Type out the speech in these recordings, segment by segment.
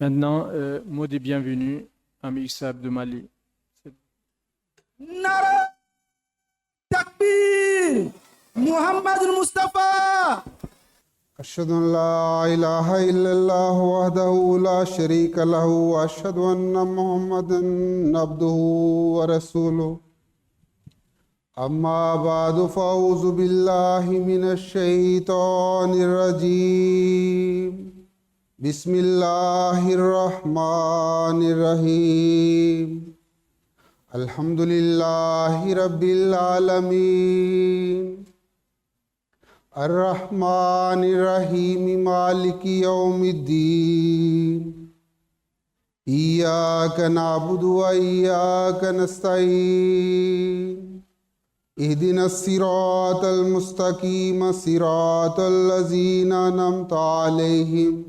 Maintenant, mot de bienvenue, Amir Sahib de Mali. Nara Takbir Muhammad Mustafa. أشهد أن لا إله إلا الله وحده لا شريك له وأشهد أن محمدا عبده ورسوله. أما بعد، فأعوذ بالله من الشيطان الرجيم. بسم الله الرحمن الرحيم. الحمد لله رب العالمين، الرحمن الرحيم، مالك يوم الدين. إياك نعبد وإياك نستعين. اهدنا الصراط المستقيم، صراط الذين أنعمت عليهم،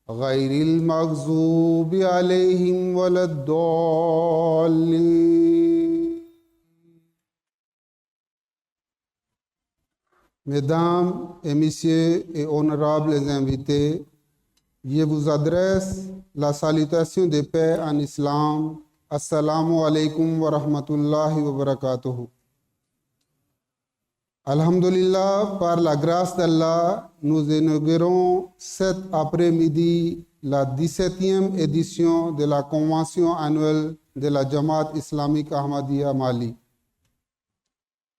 غير المغضوب عليهم ولا الضالين. Mesdames et messieurs et honorables invités, je vous adresse la salutation de paix en islam. السلام عليكم ورحمة الله وبركاته. الحمد لله, par la grâce d'Allah, nous inaugurons cet après-midi la 17e édition de la convention annuelle de la Jamaat islamique Ahmadiyya Mali.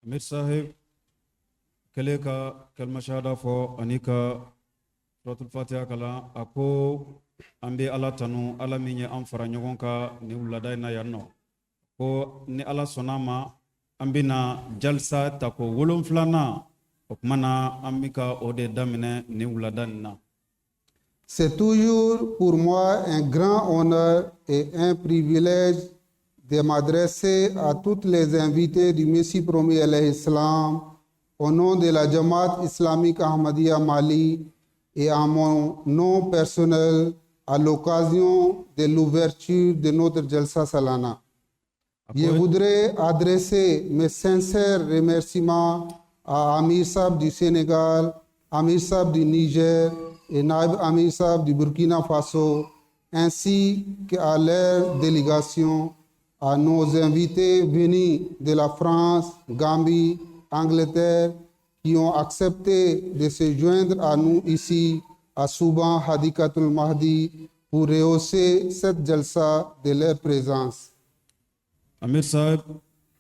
Amir Sahib kɛlen ka kalima shahada fɔ ani ka suratul fatiha kalan, a ko an bɛ Ala tanu, Ala min ye an fara ɲɔgɔn kan nin wulada in na yan nɔ. Ko ni Ala sɔnna a ma, an bɛna jalisa tako 7nan, o tuma na an bɛ ka o de daminɛ nin wulada nin na. C'est toujours pour moi un grand honneur et un privilège de m'adresser à toutes les invités du Messie promis عليه السلام au nom de la Jamaat islamique Ahmadiyya Mali et en mon nom personnel à l'occasion de l'ouverture de notre Jalsa Salana. Je voudrais adresser mes sincères remerciements à Amir Sahib du Sénégal, Amir Sahib du Niger et Naib Amir Sahib du Burkina Faso, ainsi qu'à leur délégation, à nos invités venus de la France, Gambie, Angleterre, qui ont accepté de se joindre à nous ici, à Souban Hadikatul Mahdi, pour rehausser cette jalsa de leur présence. Amir Sahib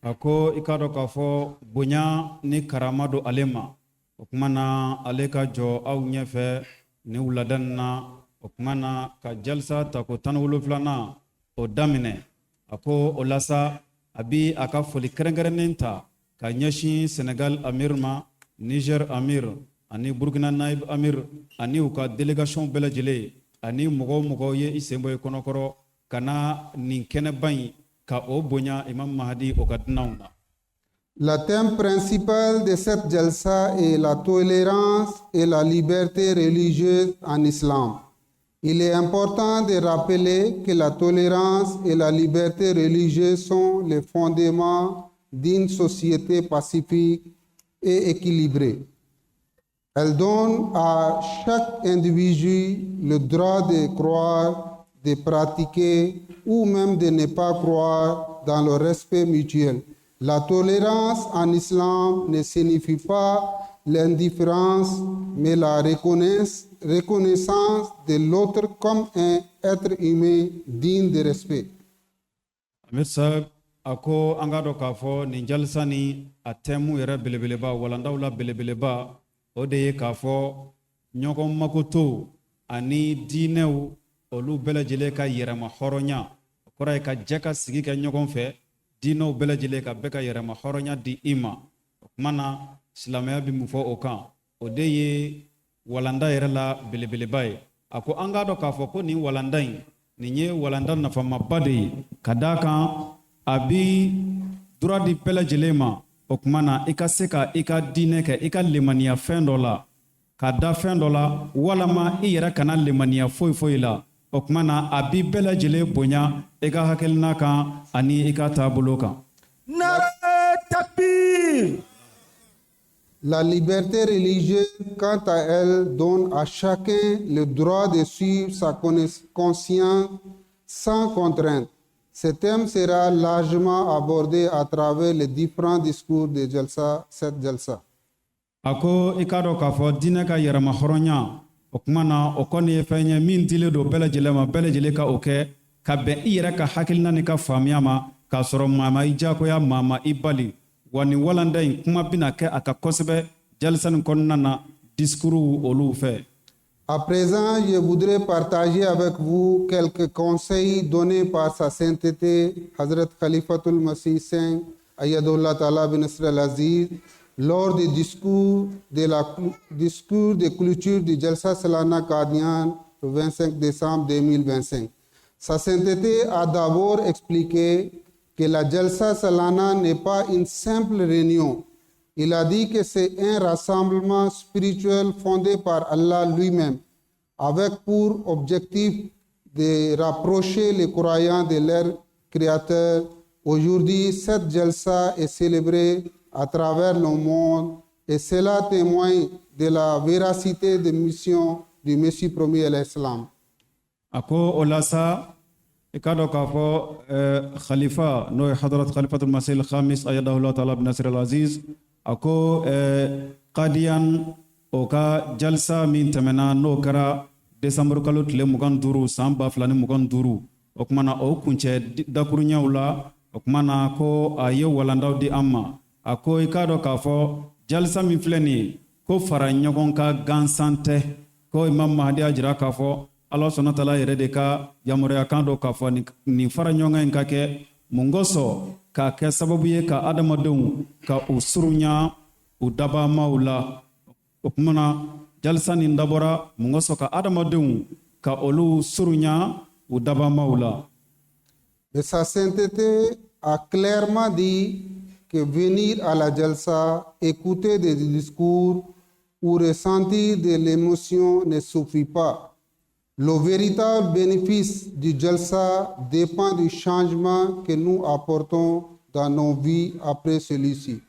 a ko i k'a dɔn k'a fɔ bonya ni karama don ale ma, o tuma na ale ka jɔ aw ɲɛfɛ nin wulada nin na, o tuma na ka jalisa tako 17nan o daminɛ. A ko o la sa, a bi a ka foli kɛrɛnkɛrɛnnen ta ka ɲɛsin Senegal Amir ma, Niger Amir ani Burkina Naib Amir ani u ka délégation bɛɛ lajɛlen, ani mɔgɔ o mɔgɔ ye i sen bɔ i kɔnɔkɔrɔ ka na nin kɛnɛba in ka o bonya Imam Mahdi o ka dunanw na. Le thème principal de cette jalsa est la tolérance et la liberté religieuse en islam. Il est important de rappeler que la tolérance et la liberté religieuse sont les fondements d'une société pacifique et équilibrée. Elles donnent à chaque individu le droit de croire, de pratiquer ou même de ne pas croire dans le respect mutuel. La tolérance en islam ne signifie pas l'indifférence, mais la reconnaissance de l'autre comme un être humain digne de respect. Amir Sahib a ko an k'a dɔn k'a fɔ nin jalisa ni a thème yɛrɛ belebeleba, walandaw la belebeleba, o de ye k'a fɔ ɲɔgɔn makoto ani diinɛw olu bɛɛ lajɛlen ka yɛrɛma hɔrɔnya. O kɔrɔ ye ka jɛ ka sigi kɛ ɲɔgɔn fɛ, diinɛw bɛɛ lajɛlen ka bɛɛ ka yɛrɛma hɔrɔnya di i ma. O tuma na silamɛya bɛ mun fɔ o kan? O de ye walanda yɛrɛ la belebeleba ye. A ko an k'a dɔn k'a fɔ ko nin walanda in, nin ye walanda nafamaba de ye, ka d'a kan a bi droit di bɛɛ lajɛlen ma, o tuma na i ka se ka i ka diinɛ kɛ, i ka lemaniya fɛn dɔ la, ka da fɛn dɔ la, walama i yɛrɛ kana lemaniya foyi foyi la. O tuma na a bi bɛɛ lajɛlen bonya i ka hakilina kan ani i ka taabolo kan. Nara Takbir. La liberté religieuse, quant à elle, donne à chacun le droit de suivre sa conscience sans contrainte. Ce thème sera largement abordé à travers les différents discours de Jalsa, cette Jalsa. A ko i k'a dɔn k'a fɔ diinɛ ka yɛrɛma hɔrɔnya, o kuma na, o kɔni ye fɛn ye min dilen don bɛɛ lajɛlen ma, bɛɛ lajɛlen ka o kɛ ka bɛn i yɛrɛ ka hakilina n'i ka faamuya ma, k'a sɔrɔ maa ma i diyagoya, maa ma i bali. Wa nin walanda in kuma bɛna kɛ a kan kosɛbɛ jalisa nin kɔnɔna na, disikuruw olu fɛ. À présent, je voudrais partager avec vous quelques conseils donnés par Sa Sainteté Hazrat Khalifatul Masih V, Ayadullah Ta'ala bin Nasr al-Aziz, lors du discours de clôture du Jalsa Salana Qadian le 25 décembre 2025. Sa Sainteté a d'abord expliqué que la Jalsa Salana n'est pas une simple réunion. Il a dit que c'est un rassemblement spirituel fondé par Allah lui-même, avec pour objectif de rapprocher les croyants de leur Créateur. Aujourd'hui, cette Jalsa est célébrée à travers le monde et cela témoigne de la véracité des missions du Messie promis à l'Islam. A ko o la sa, i k'a dɔn k'a fɔ khalifa, n'o ye Hadrat Khalifatul Masih Khamis Ayadahullah Taala bin Nasir al-Aziz, a ko Kadiyan o ka jalsa min tɛmɛna, n'o kɛra desanburu kalo tile 25 san 2025, o kuma na, o kuncɛ dakuruɲɛw la, o kuma na, ko a ye walandaw di an ma. A ko i k'a dɔn k'a fɔ jalisa min filɛ nin ye, ko fara ɲɔgɔn kan gansan tɛ, ko Imam Mahadi y'a jira k'a fɔ Ala sɔnna tala yɛrɛ de ka yamaruyakan dɔ k'a fɔ nin fara ɲɔgɔn kan in ka kɛ mun kosɔn? K'a kɛ sababu ye ka adamadenw ka u surunya u dabamaw la. O kuma na, jalisa nin dabɔra mun kosɔn? Ka adamadenw ka olu surunya u dabamaw la. Mais Sa Sainteté a clairement dit que venir à la Jalsa, écouter des discours ou ressentir de l'émotion ne suffit pas. Le véritable bénéfice du Jalsa dépend du changement que nous apportons dans nos vies après celui-ci.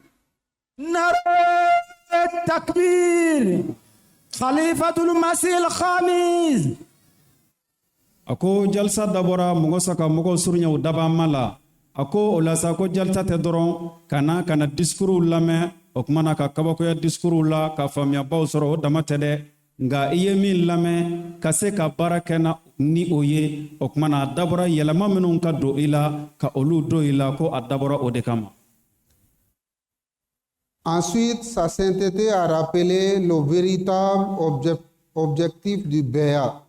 نعرہ تکبیر، خلیفۃ المسیح الخامس. A ko jalisa dabɔra mɔgɔ sa ka mɔgɔw surunya u dabama la. A ko o la sa, ko jalisa tɛ dɔrɔn ka na disikuruw lamɛn, o kuma na, ka kabakoya disikuruw la, ka faamuyabaw sɔrɔ, o dama tɛ dɛ, nka i ye min lamɛn, ka se ka baara kɛ na ni o ye. O kuma na, a dabɔra yɛlɛma minnu ka don i la, ka olu don i la, ko a dabɔra o de kama. Ensuite, Sa Sainteté a rappelé le véritable objectif du Béa.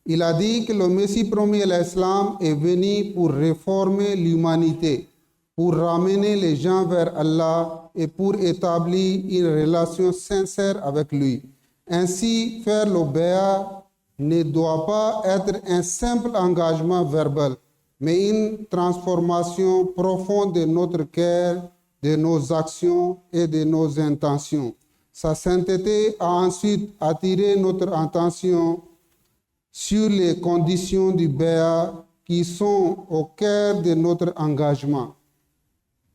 Il a dit que le Messie promis à l'Islam est venu pour réformer l'humanité, pour ramener les gens vers Allah et pour établir une relation sincère avec lui. Ainsi, faire le Béa ne doit pas être un simple engagement verbal, mais une transformation profonde de notre cœur, de nos actions et de nos intentions. Sa Sainteté a ensuite attiré notre attention sur les conditions du Béa qui sont au cœur de notre engagement.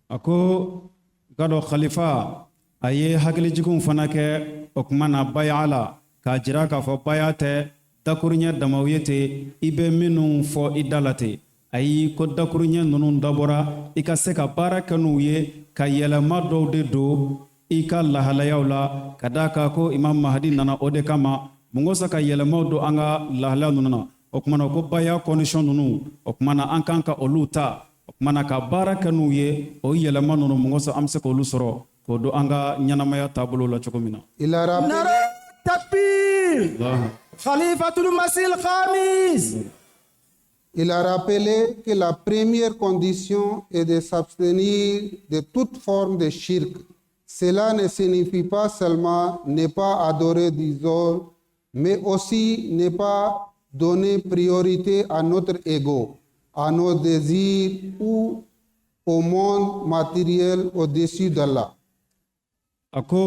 A ko ka dɔ khalifa a ye hakilijiginw fana kɛ, o kuma na, baya la, k'a jira k'a fɔ baya tɛ dakuruɲɛ damaw ye ten, i bɛ minnu fɔ i da la ten. Ayi, ko dakuruɲɛ ninnu dabɔra i ka se ka baara kɛ n'u ye, ka yɛlɛma dɔw de don i ka lahalayaw la, ka d'a kan ko Imam Mahadi nana o de kama, mun kosɔn? Ka yɛlɛmaw don an ka lahalaya ninnu na. O kuma na, ko baya condition ninnu, o kuma na, an kan ka olu ta, o kuma na, ka baara kɛ n'u ye, o yɛlɛma ninnu, mun kosɔn an bɛ se k'olu sɔrɔ k'o don an ka ɲɛnamaya taabolo la cogo min na. Il a rappelé, نعرہ تکبیر، خلیفۃ المسیح الخامس. Il a rappelé que la première condition est de s'abstenir de toute forme de shirk. Cela ne signifie pas seulement ne pas adorer d'idoles, mais aussi ne pas donner priorité à notre ego, à nos désirs ou au monde matériel au-dessus d'Allah. A ko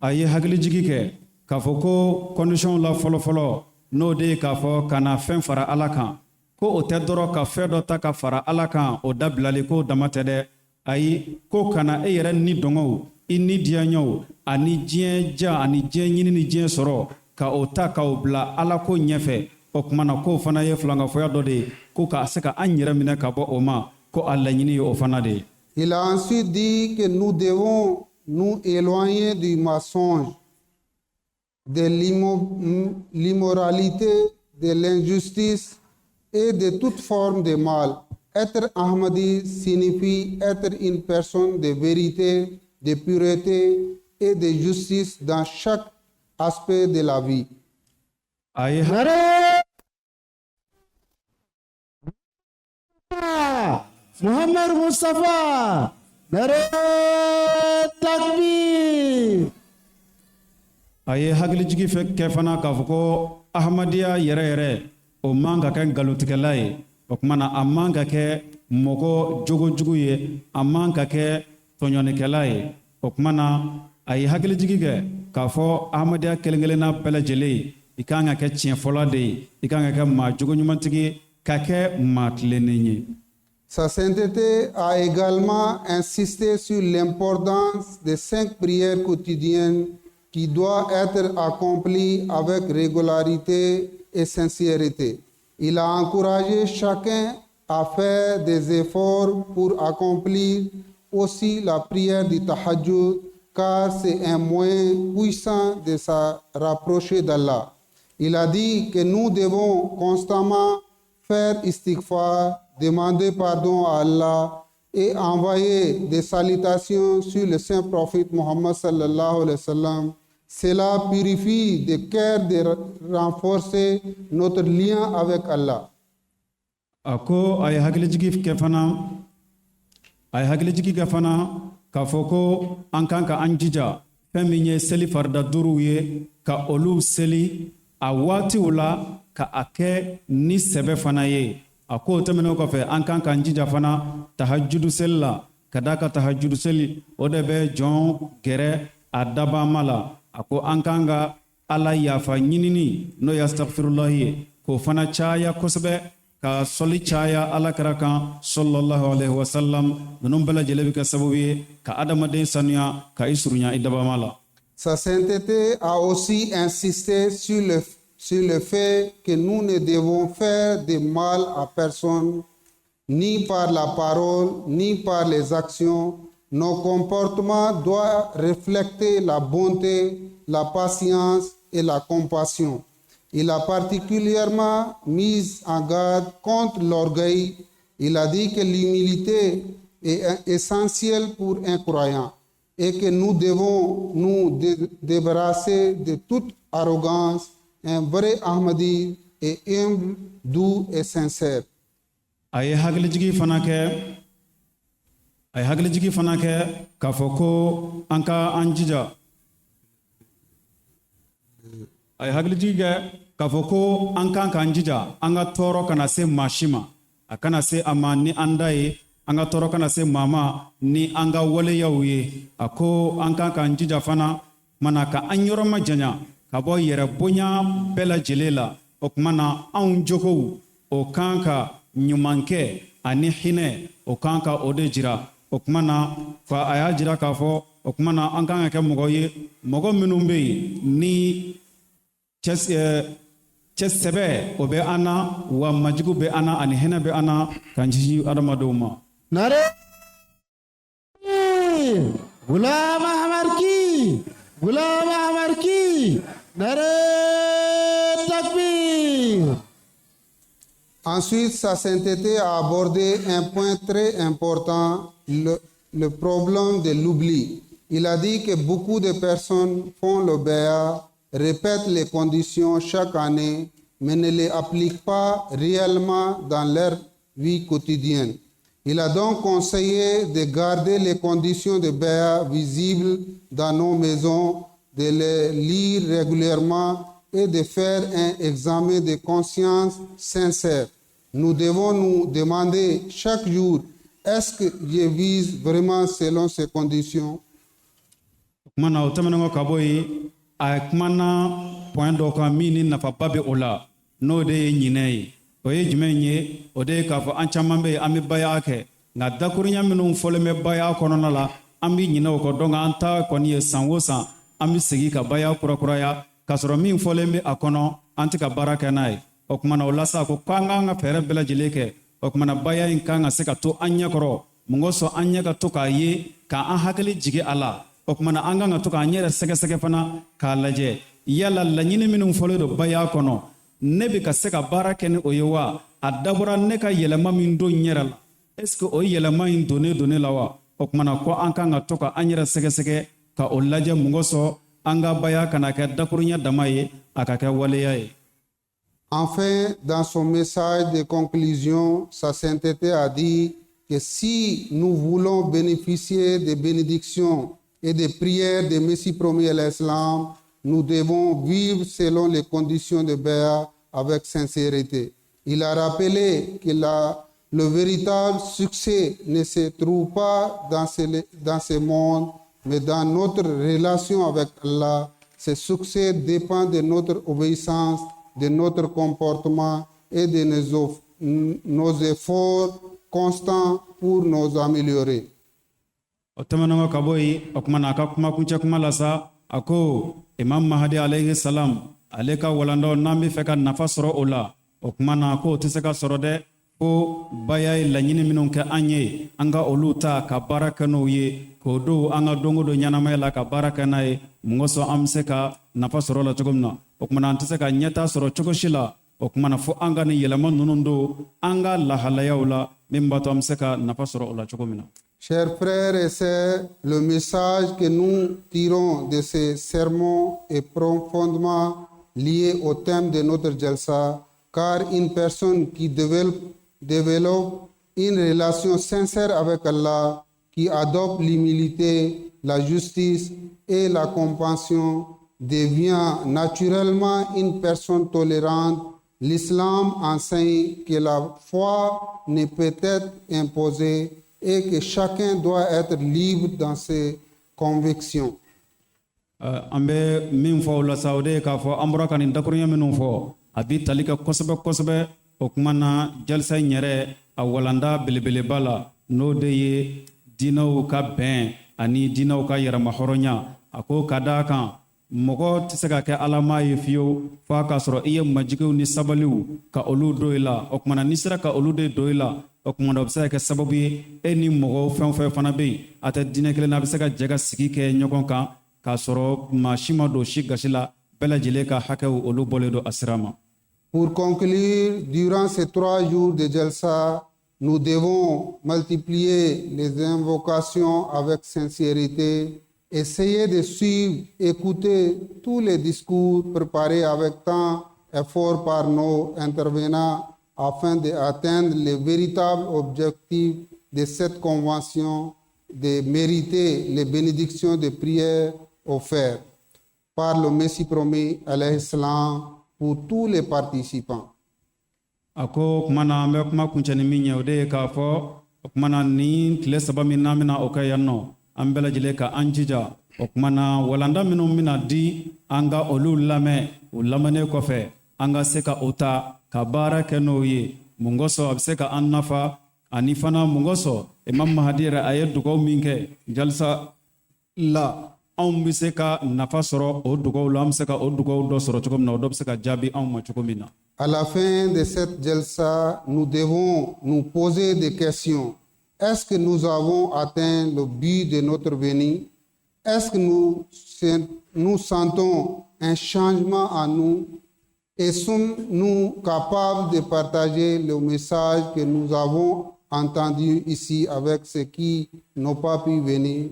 a ye hakilijigi kɛ k'a fɔ ko condition la fɔlɔfɔlɔ, n'o de ye k'a fɔ ka na fɛn fara Ala kan, ko o tɛ dɔrɔn ka fɛn dɔ ta ka fara Ala kan, o dabilali, k'o dama tɛ dɛ. Ayi, ko kana e yɛrɛ ni dɔngɔw I ni diyaɲɛw ani diɲɛ ja ani diɲɛ ɲini ni diɲɛ sɔrɔ, ka o ta k'o bila Ala ko ɲɛfɛ, o tuma na k'o fana ye filankafoya dɔ de ye, ko ka se ka an yɛrɛ minɛ ka bɔ o ma, ko a laɲini ye o fana de ye. Il a ensuite dit que nous devons nous éloigner du mensonge, de l'immoralité, de l'injustice et de toute forme de mal. Être Ahmadi signifie être une personne de vérité, de pureté et de justice dans chaque aspect de la vie. A ye Nare Muhammad Mustafa, Nare Takbir. A ye hakilijigi fɛ kɛ fana k'a fɔ ko Ahamadiya yɛrɛ yɛrɛ, o man ka kɛ nkalontigɛla ye, o tuma na a man ka kɛ mɔgɔ jogojugu ye, a man ka kɛ tɔɲɔnikɛla ye. O tuma na a ye hakilijigi kɛ k'a fɔ Ahamadiya kelen kelenna bɛɛ lajɛlen, i kan ka kɛ tiɲɛfɔla de ye, i kan ka kɛ maa jogoɲumantigi ye, ka kɛ maa tilennen ye. Sa Sainteté a également insisté sur l'importance des cinq prières quotidiennes qui doivent être accomplies avec régularité et sincérité. Il a encouragé chacun à faire des efforts pour accomplir aussi la prière du Tahajjud, car c'est un moyen puissant de se rapprocher d'Allah. Il a dit que nous devons constamment faire istighfar, demander pardon à Allah et envoyer des salutations sur le saint prophète Mohammed sallallahu alayhi wa sallam. Cela purifie le cœur de renforcer notre lien avec Allah. A ko a ye hakilijigi kɛ fana, a ye hakilijigi kɛ fana k'a fɔ ko an kan ka an jija fɛn min ye seli farida duuruw ye, ka olu seli a waatiw la, ka a kɛ ni sɛbɛ fana ye. A ko o tɛmɛnen kɔfɛ, an kan k'an jija fana tahajudu seli la, ka da ka tahajudu seli, o de bɛ jɔn gɛrɛ a dabama la. A ko an kan ka Ala yafa ɲinini, n'o ye astagfirulahi ye, k'o fana caya kosɛbɛ, ka sɔli caya Ala kira kan sallallahu alaihi wasallam. Ninnu bɛɛ lajɛlen bɛ kɛ sababu ye ka adamaden sanuya, ka i surunya i dabama la. Sa Sainteté a aussi insisté sur le fait que nous ne devons faire de mal à personne, ni par la parole, ni par les actions. Nos comportements doivent refléter la bonté, la patience et la compassion. Il a particulièrement mis en garde contre l'orgueil. Il a dit que l'humilité est essentielle pour un croyant et que nous devons nous débarrasser de toute arrogance. Un vrai Ahmadi est humble, doux et sincère. A ye hakilijigi fana kɛ k'a fɔ ko an ka an jija, a ye hakilijigi kɛ k'a fɔ ko an kan k'an jija an ka tɔɔrɔ kana se maa si ma, a kana se a ma ni an da ye, an ka tɔɔrɔ kana se maa ma ni an ka waleyaw ye. A ko an kan k'an jija fana mana ka an yɔrɔ ma janya ka bɔ yɛrɛ bonya bɛɛ lajɛlen la. O tuma na anw jogow, o kan ka ɲuman kɛ ani hinɛ, o kan ka o de jira. O tuma na fa a y'a jira k'a fɔ o tuma na an kan ka kɛ mɔgɔ ye, mɔgɔ minnu bɛ yen ni cɛ sɛbɛ o bɛ an na, wa majigiw bɛ an na ani hinɛ bɛ an na ka ɲɛsin adamadenw ma. Nare Ghulam Ahmad ki, Ghulam Ahmad ki, Nare Takbir. Ensuite, Sa Sainteté a abordé un point très important, le problème de l'oubli. Il a dit que beaucoup de personnes font le bay'a, répètent les conditions chaque année, mais ne les appliquent pas réellement dans leur vie quotidienne. Il a donc conseillé de garder les conditions de bay'a visibles dans nos maisons, de les lire régulièrement et de faire un examen de conscience sincère. Nous devons nous demander chaque jour, est-ce que je vis vraiment selon ces conditions? O tuma na o tɛmɛnen kɔ ka bɔ yen, a kumana point dɔ kan min ni nafaba bɛ o la, n'o de ye ɲinɛ ye. O ye jumɛn ye? O de ye k'a fɔ an caman bɛ yen, an bɛ baya kɛ, nka dakurunya minnu fɔlen bɛ baya kɔnɔna la, An bɛ ɲinɛ o kɔ. Donc an ta kɔni ye, san o san an bɛ segin ka baya kurakuraya, k'a sɔrɔ min fɔlen bɛ a kɔnɔ, an tɛ ka baara kɛ n'a ye. O kumana o la sa, ko k'an k'an ka fɛɛrɛ bɛɛ lajɛlen kɛ. O kumana baya in kan ka se ka to an ɲɛkɔrɔ. Mun kosɔn? An ɲɛ ka to k'a ye, k'an hakili jigi a la. O kumana an kan ka to k'an yɛrɛ sɛgɛsɛgɛ fana, k'a lajɛ yala laɲini minnu fɔlen don baya kɔnɔ, ne bɛ ka se ka baara kɛ ni o ye wa? A dabɔra ne ka yɛlɛma min don n yɛrɛ la, est ce que o yɛlɛma in donnen don ne la wa? O kumana ko an kan ka to ka an yɛrɛ sɛgɛsɛgɛ ka o lajɛ. Mun kosɔn? An ka baya kana kɛ dakuruɲɛ dama ye, a ka kɛ waleya ye. Enfin, dans son message de conclusion, Sa Sainteté a dit que si nous voulons bénéficier des bénédictions et des prières des Messie promis à l'Islam, nous devons vivre selon les conditions de Béa avec sincérité. Il a rappelé que le véritable succès ne se trouve pas dans ce monde, mais dans notre relation avec Allah. Ce succès dépend de notre obéissance, de notre comportement et de nos efforts constants pour nous améliorer. O tɛmɛnen kɔ ka bɔ yen, o kuma na, a ka kuma kuncɛ kuma la sa, a ko Imam Mahadi alayhi salam, ale ka walandaw, n'an bɛ fɛ ka nafa sɔrɔ o la, o kuma na k'o tɛ se ka sɔrɔ dɛ, ko baya ye laɲini minnu kɛ an ye, an ka olu ta ka baara kɛ n'o ye, k'o don an ka don o don ɲɛnamaya la, ka baara kɛ n'a ye. Mun kosɔn? An bɛ se ka nafa sɔrɔ o la cogo min na. O kuma na, an tɛ se ka ɲɛta sɔrɔ cogo si la. O kuma na, fo an ka nin yɛlɛma ninnu don an ka lahalayaw la, min b'a to an bɛ se ka nafa sɔrɔ o la cogo min na. Chers frères et sœurs, le message que nous tirons de ces sermons est profondément lié au thème de notre Jalsa, car une personne qui développe une relation sincère avec Allah, qui adopte l'humilité, la justice et la compassion, devient naturellement une personne tolérante. L'islam enseigne que la foi ne peut être imposée et que chacun doit être libre dans ses convictions. An bɛ min fɔ o la sa, o de ye k'a fɔ an bɔra ka nin dakuruɲɛ minnu fɔ, a bi tali kɛ kosɛbɛ kosɛbɛ. O kuma na, jalisa in yɛrɛ a walanda belebeleba la, n'o de ye diinɛw ka bɛn ani diinɛw ka yɛrɛmahɔrɔnya. A ko ka d'a kan, mɔgɔ tɛ se ka kɛ alama ye fiyewu fo a k'a sɔrɔ i ye majigiw ni sabaliw ka olu don i la. O kumana, n'i sera ka olu de don i la, o kumana o bɛ se ka kɛ sababu ye, e ni mɔgɔw fɛn o fɛn fana bɛ yen, a tɛ diinɛ kelen na, a bɛ se ka jɛ ka sigi kɛ ɲɔgɔn kan, k'a sɔrɔ maa si ma don si gasi la, bɛɛ lajɛlen ka hakɛw olu bɔlen don a sira ma. Pour conclure, durant ces 3 jours de Jalsa, nous devons multiplier les invocations avec sincérité, essayer de suivre, écouter tous les discours préparés avec tant d'effort par nos intervenants afin d'atteindre le véritable objectif de cette convention, de mériter les bénédictions de prières offertes par le Messie promis, alayhi salam, pour tous les participants. A ko kuma na, an bɛ kuma kuncɛ ni min ye, o de ye k'a fɔ o kuma na, nin tile 3 min n'an bɛna o kɛ yan nɔ, an bɛɛ lajɛlen ka an jija. O kuma na, walanda minnu bɛna di, an ka olu lamɛn. O lamɛnnen kɔfɛ, an ka se ka o ta ka baara kɛ n'o ye. Mun kosɔn? A bɛ se ka an nafa. Ani fana, mun kosɔn? Imam Mahadi yɛrɛ, a ye dugawu min kɛ jalisa la, anw bɛ se ka nafa sɔrɔ o dugawu la. An bɛ se ka o dugawu dɔ sɔrɔ cogo min na, o dɔ bɛ se ka jaabi anw ma cogo min na. À la fin de cette Jalsa, nous devons nous poser des questions. Est-ce que nous avons atteint le but de notre venue? Est-ce que nous sentons un changement en nous? Et sommes-nous capables de partager le message que nous avons entendu ici avec ceux qui n'ont pas pu venir?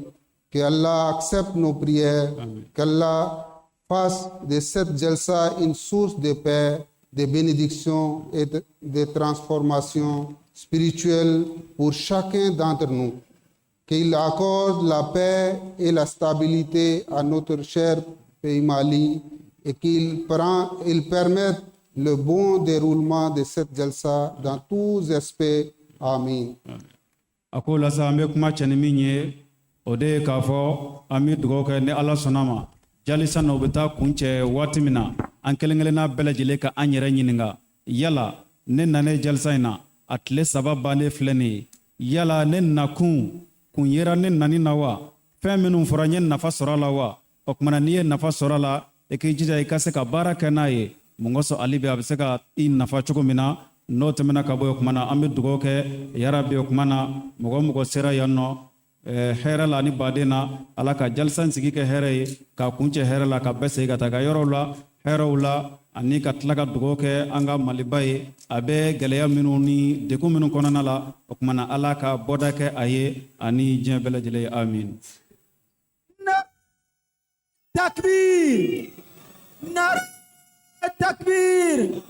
Que Allah accepte nos prières, qu'Allah fasse de cette Jalsa une source de paix, de bénédiction et de transformation spirituelle pour chacun d'entre nous. Qu'il accorde la paix et la stabilité à notre cher pays Mali et qu'il permette le bon déroulement de cette Jalsa dans tous aspects. Amin. A ko la sa, an bɛ kuma cɛ ni min ye, o de ye k'a fɔ an bɛ dugawu kɛ ni Ala sɔnna ma, jalisa na o bɛ taa kuncɛ waati min na, an kelen kelenna bɛɛ lajɛlen ka an yɛrɛ ɲininka: yala ne nanen jalisa in na, a tile 3 bannen filɛ nin ye, yala ne nakun kun yera ne nani na wa? Fɛn minnu fɔra, n ye nafa sɔrɔ a la wa? O kumana, n'i ye nafa sɔrɔ a la, i k'i jija i ka se ka baara kɛ n'a ye. Mun kosɔn? Ali bɛ a bɛ se ka i nafa cogo min na. N'o tɛmɛna ka bɔ yen, o kumana, an bɛ dugawu kɛ yarabi. O kuma na, mɔgɔ o mɔgɔ sera yan nɔ hɛrɛ la ni baden na, Ala ka jalisa sigi kɛ hɛrɛ ye, k'a kuncɛ hɛrɛ la, ka bɛɛ segin ka taa ka yɔrɔw la hɛrɛw la, ani ka tila ka dugawu kɛ an ka Maliba ye, a bɛ gɛlɛya minnu ni degun minnu kɔnɔna la. O kuma na, Ala ka bɔda kɛ a ye ani diɲɛ bɛɛ lajɛlen ye. Amin. Takbir! Nara takbir!